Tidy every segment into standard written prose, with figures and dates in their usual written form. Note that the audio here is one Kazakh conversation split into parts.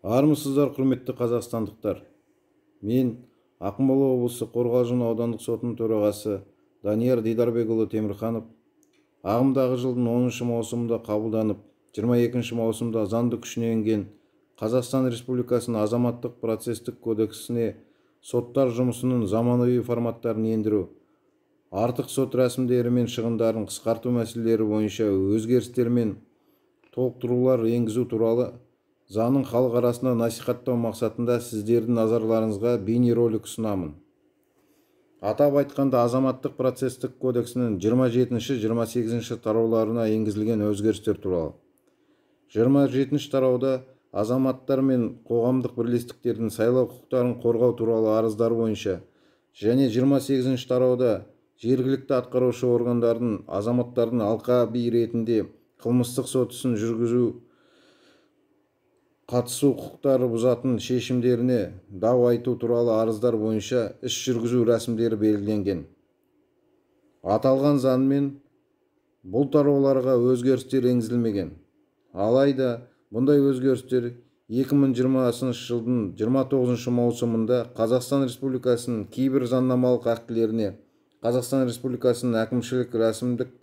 Армысыздар, құрметті қазақстандықтар! Мен, Ақмола облысы Қорғалжын аудандық сотының төрағасы Данияр Дидарбекұлы Темірханов, ағымдағы жылдың 10 маусымында қабылданып, 22 маусымда заңды күшіне енген Қазақстан Республикасының Азаматтық процестік кодексіне соттар жұмысының заманауи форматтарын ендіру, артық сот рәсімдері мен шығындарын қысқарту мәселелері бойынша өзгерістер мен толықтырулар енгізу туралы заңын халық арасында насихаттау мақсатында сіздердің назарларыңызға бейнеролик ұсынамын. Атап айтқанда, Азаматтық процестік кодексінің 27-28 тарауларына енгізілген өзгерістер туралы. 27 тарауда азаматтар мен қоғамдық бірлестіктердің сайлау құқықтарын қорғау туралы арыздар бойынша және 28 тарауда жергілікті атқарушы органдардың азаматтардың алқа би ретінде қылмыстық сот ісін жүргізу қатысу құқықтары бұзатын шешімдеріне дау айту туралы арыздар бойынша іс жүргізу рәсімдері белгіленген. Аталған заңмен бұл тарауларға өзгерістер енгізілмеген. Алайда бұндай өзгерістер 2020 жылдың 29 маусымында Қазақстан Республикасының кейбір заңнамалық актілеріне Қазақстан Республикасының әкімшілік рәсімдік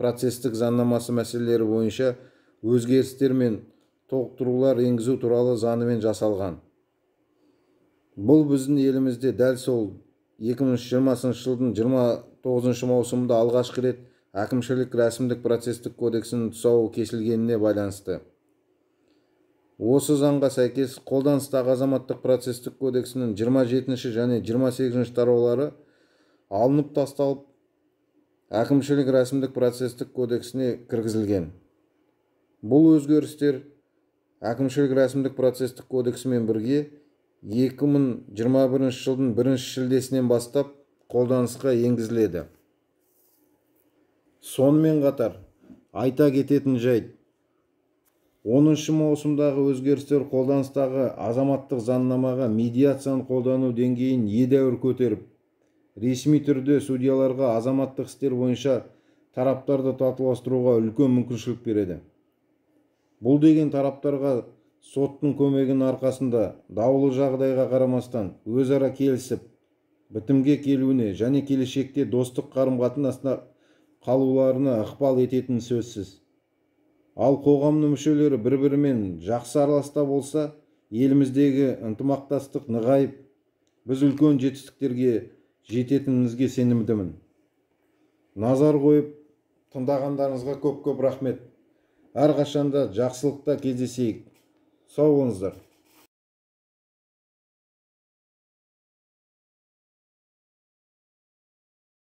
процестік заңнамасы мәселелері бойынша өзгерістер мен толықтырулар енгізу туралы заңымен жасалған. Бұл біздің елімізде дәл сол 2020 жылдың 29 маусымында алғашқы рет әкімшілік рәсімдік процестік кодексінің тұсауы кесілгеніне байланысты. Осы заңға сәйкес қолданыстағы Азаматтық процестік кодексінің 27 және 28 тараулары алынып тасталып, әкімшілік рәсімдік процестік кодексіне кіргізілген. Бұл өзгерістер әкімшілік рәсімдік процестік кодексімен бірге 2021 жылдың 1 шілдесінен бастап қолданысқа енгізіледі. Сонымен қатар, айта кететін жайт, 10 маусымдағы өзгерістер қолданыстағы азаматтық заңнамаға медиацияны қолдану деңгейін едәуір көтеріп, ресми түрде судьяларға азаматтық істер бойынша тараптарды татуластыруға үлкен мүмкіншілік береді. Бұл деген тараптарға соттың көмегінің арқасында даулы жағдайға қарамастан өзара келісіп, бітімге келуіне және келешекте достық қарым-қатынаста қалуларына ықпал ететіні сөзсіз. Ал қоғамның мүшелері бір-бірімен жақсы араласта болса, еліміздегі ынтымақтастық нығайып, біз үлкен жетістіктерге жететінімізге сенімдімін. Назар қойып тыңдағандарыңызға көп-көп рахмет. Әрқашанда жақсылықта кездесейік. Сау болыңыздар.